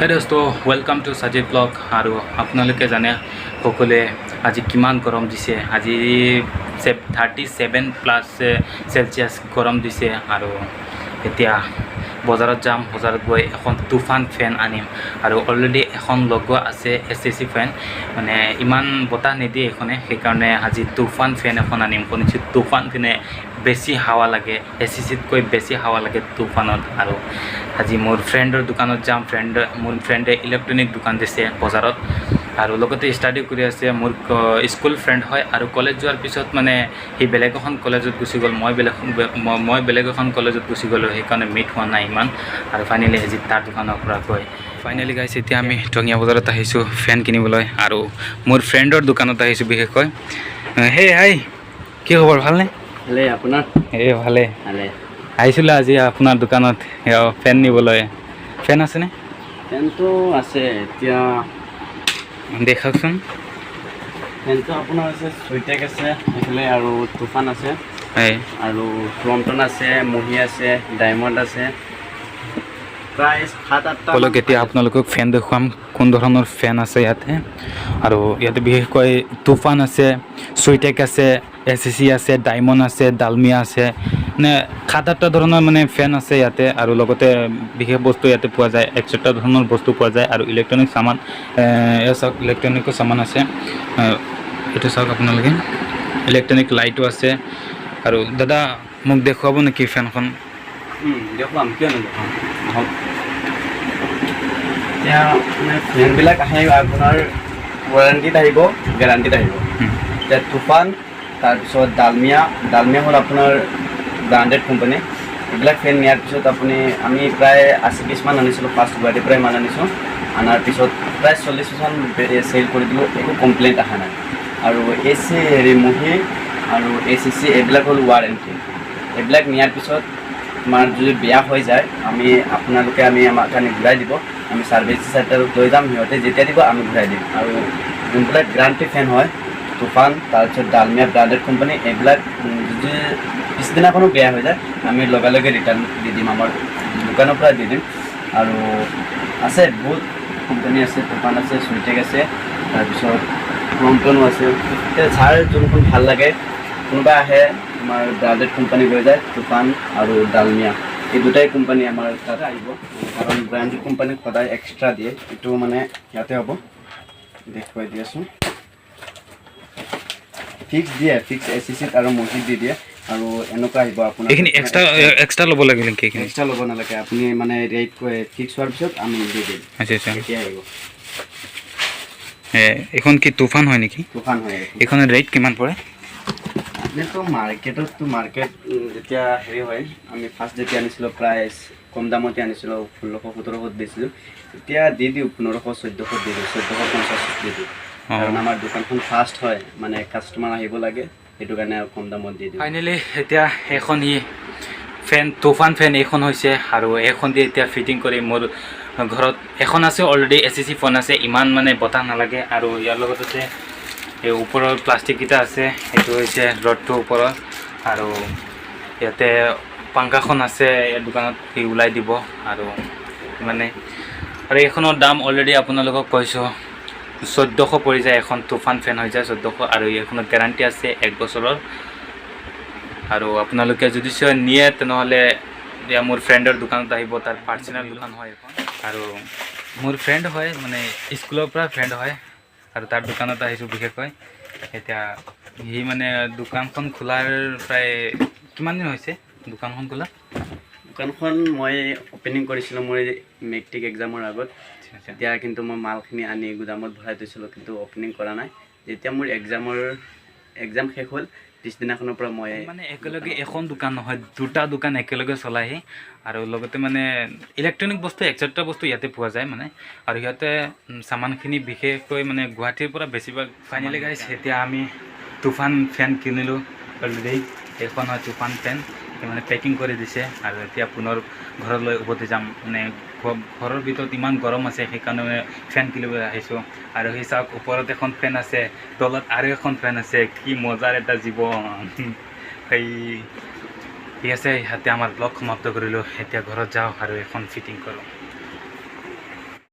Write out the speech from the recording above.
হে দোস্ত, welcome to Sajid blog. আৰু আপোনালোকে জানে সকলোৱে, আজি কিমান গৰম দিছে। আজি 37+ চেলচিয়াছ গৰম দিছে। আৰু এতিয়া বজাৰত যাম। বজাৰত গৈ এখন তুফান ফেন আনিম। আৰু অলৰেডি এখন লগোৱা আছে এচিচি ফেন, মানে ইমান বতাহ নিদিয়ে এইখনে। সেইকাৰণে আজি তুফান ফেন এখন আনিম। শুনিছোঁ তুফান ফেনে বেছি হাৱা লাগে, এচিচিতকৈ বেছি হাৱা লাগে তুফানত। আৰু আজি মোৰ ফ্ৰেণ্ডৰ দোকানত যাম। মোৰ ফ্ৰেণ্ডে ইলেক্ট্ৰনিক দোকান দিছে বজাৰত আৰু লগতে ষ্টাডি কৰি আছে। মোৰ স্কুল ফ্ৰেণ্ড হয়। আৰু কলেজ যোৱাৰ পিছত মানে সি বেলেগ এখন কলেজত গুচি গ'ল, মই বেলেগ এখন কলেজত গুচি গ'লোঁ। সেইকাৰণে মিট হোৱা নাই ইমান। আৰু ফাইনেলি আজি তাৰ দোকানৰ পৰা গৈ, ফাইনেলি গাইছ, এতিয়া আমি টঙীয়া বজাৰত আহিছোঁ ফেন কিনিবলৈ আৰু মোৰ ফ্ৰেণ্ডৰ দোকানত আহিছোঁ বিশেষকৈ। হেই, হাই, কি খবৰ, ভালনে? ভালে, আপোনাৰ? এই ভালে। ভালে। আহিছিলোঁ আজি আপোনাৰ দোকানত ফেন নিবলৈ। ফেন আছেনে? ফেনটো আছে এতিয়া। দেখাওকচোন। ফেনটো আপোনাৰ আছে, চুইটেক আছে এইফালে আৰু তুফান আছে আৰু ক্ৰমটন আছে, মহি আছে, ডায়মণ্ড আছে, প্ৰায় সাত আঠটা। ব'লক, এতিয়া আপোনালোকক ফেন দেখুৱাম, কোন ধৰণৰ ফেন আছে ইয়াতে। আৰু ইয়াতে বিশেষকৈ তুফান আছে, চুইটেক আছে, এচিচি আছে, ডায়মণ্ড আছে, ডালমিয়া আছে, মানে সাত আঠটা ধৰণৰ মানে ফেন আছে ইয়াতে। আৰু লগতে বিশেষ বস্তু ইয়াতে পোৱা যায়, এক্সট্ৰা ধৰণৰ বস্তু পোৱা যায়। আৰু ইলেক্ট্ৰনিক চামান, এয়া চাওক, ইলেক্ট্ৰনিকৰ চামান আছে। এইটো চাওক আপোনালোকে, ইলেক্ট্ৰনিক লাইটো আছে। আৰু দাদা, মোক দেখুৱাব নেকি ফেনখন? দেখুৱাম, কিয় নেদেখুৱাম, আহক। এতিয়া মানে ফেনবিলাক আহে আপোনাৰ ৱাৰেণ্টিত আহিব, গেৰাণ্টিত আহিব। এতিয়া তুফান, তাৰপিছত ডালমিয়া। ডালমিয়া হ'ল আপোনাৰ ব্ৰাণ্ডেড কোম্পানী। এইবিলাক ফেন নিয়াৰ পিছত আপুনি, আমি প্ৰায় 80 পিছমান আনিছিলোঁ ফাৰ্ষ্ট, গুৱাহাটীৰ পৰাই মাল আনিছোঁ। অনাৰ পিছত প্ৰায় 40 পিছমান চেল কৰি দিলোঁ, একো কমপ্লেইণ্ট অহা নাই। আৰু এ চি হেৰি মহি আৰু এচিচি, এইবিলাক হ'ল ৱাৰেণ্টি। এইবিলাক নিয়াৰ পিছত তোমাৰ যদি বেয়া হৈ যায়, আমি আপোনালোকে আমি আমাক আনি ঘূৰাই দিব, আমি ছাৰ্ভিচ চেণ্টাৰত লৈ যাম, সিহঁতে যেতিয়া দিব আমি ঘূৰাই দিম। আৰু যোনবিলাক গ্ৰাণ্টি ফেন হয়, তুফান, তাৰপিছত ডালমিয়া, ব্ৰাণ্ডেড কোম্পানী, এইবিলাক যদি পিছদিনাখনো বেয়া হৈ যায়, আমি লগে লগে ৰিটাৰ্ণ দি দিম, আমাৰ দোকানৰ পৰা দি দিম। আৰু আছে, বহুত কোম্পানী আছে, তুফান আছে, চুইটেক আছে, তাৰপিছত ক্ৰমটনো আছে। এতিয়া যাৰ যোনখন ভাল লাগে, কোনোবা আহে, তোমাৰ ব্ৰাণ্ডেড কোম্পানী লৈ যায়। তুফান আৰু ডালমিয়া, এই দুটাই কোম্পানী আমাৰ তাত আহিব, কাৰণ ব্ৰাণ্ডেড কোম্পানী সদায় এক্সট্ৰা দিয়ে। এইটো মানে ইয়াতে হ'ব, দেখুৱাই দি আছোঁ। ফিক্স দিয়ে, ফিক্স এচিচিত আৰু মজিত দি দিয়ে। আৰু এনেকুৱা আহিব আপোনাৰ। এইখিনি এক্সট্ৰা এক্সট্ৰা ল'ব লাগে নেকি এইখিনি? এক্সট্ৰা ল'ব নালাগে। আপুনি মানে ৰেট ফিক্স হোৱাৰ পিছত আমি দি দিম। আচ্ছা। এতিয়া আহিব। এইখন কি তুফান হয় নেকি? তুফান হয় এইখন। এইখনৰ ৰেট কিমান পৰে? এনেতো মাৰ্কেটততো, মাৰ্কেট যেতিয়া হেৰি হয়, আমি ফাৰ্ষ্ট যেতিয়া আনিছিলোঁ, প্ৰায় কম দামতে আনিছিলোঁ, 1600 1700ত দিছিলোঁ। এতিয়া দি দিওঁ 1500 1400ত দি দিওঁ, 1450ত দি দিওঁ। কাৰণ আমাৰ দোকানখন ফাৰ্ষ্ট হয়, মানে কাষ্টমাৰ আহিব লাগে, সেইটো কাৰণে আৰু কম দামত দি দিওঁ। ফাইনেলি এতিয়া এখন সি ফেন, তুফান ফেন এইখন হৈছে। আৰু এইখন দি এতিয়া ফিটিং কৰি, মোৰ ঘৰত এখন আছে অলৰেডি, এচিচি ফেন আছে, ইমান মানে বতাহ নালাগে। আৰু ইয়াৰ লগত আছে এই ওপৰৰ প্লাষ্টিককেইটা আছে, সেইটো হৈছে ৰডটোৰ ওপৰত। আৰু ইয়াতে পাংখাখন আছে, ইয়াৰ দোকানত সি ওলাই দিব। আৰু মানে আৰু এইখনৰ দাম অলৰেডি আপোনালোকক কৈছোঁ, 1400 পৰি যায়। এখন তুফান ফেন হৈ যায় 1400। আৰু এইখনৰ গেৰাণ্টি আছে এক বছৰৰ। আৰু আপোনালোকে যদি নিয়ে, তেনেহ'লে এতিয়া মোৰ ফ্ৰেণ্ডৰ দোকানত আহিব। তাৰ পাৰ্চনেল দোকান হয় এখন আৰু মোৰ ফ্ৰেণ্ড হয়, মানে স্কুলৰ পৰা ফ্ৰেণ্ড হয়। আৰু তাৰ দোকানত আহিছোঁ বিশেষকৈ। এতিয়া সি মানে দোকানখন খোলাৰ প্ৰায় কিমান দিন হৈছে দোকানখন খোলা? দোকানখন মই অ'পেনিং কৰিছিলোঁ মোৰ মেট্ৰিক এক্সামৰ আগত। তেতিয়া কিন্তু মই মালখিনি আনি গুদামত ভৰাই থৈছিলোঁ, কিন্তু অ'পেনিং কৰা নাই। যেতিয়া মোৰ এক্সাম শেষ হ'ল, পিছদিনাখনৰ পৰা মই মানে একেলগে এখন দোকান নহয়, দুটা দোকান একেলগে চলাইহি। আৰু লগতে মানে ইলেক্ট্ৰনিক বস্তু, এক্সেট্ৰা বস্তু ইয়াতে পোৱা যায় মানে। আৰু সিহঁতে চামানখিনি বিশেষকৈ মানে গুৱাহাটীৰ পৰা বেছিভাগ। ফাইনেলি গাইছ, এতিয়া আমি তুফান ফেন কিনিলোঁ অলৰেডি। এইখন হয় তুফান ফেন। মানে পেকিং কৰি দিছে আৰু এতিয়া পুনৰ ঘৰলৈ উভতি যাম। মানে ঘৰৰ ভিতৰত ইমান গৰম আছে, সেইকাৰণে মানে ফেন কিনিবলৈ আহিছোঁ। আৰু সি চাওক, ওপৰত এখন ফেন আছে, তলত আৰু এখন ফেন আছে। কি মজাৰ এটা জীৱন সেই। ঠিক আছে, ইয়াতে আমাৰ ব্লগ সমাপ্ত কৰিলোঁ। এতিয়া ঘৰত যাওঁ আৰু এখন ফিটিং কৰোঁ।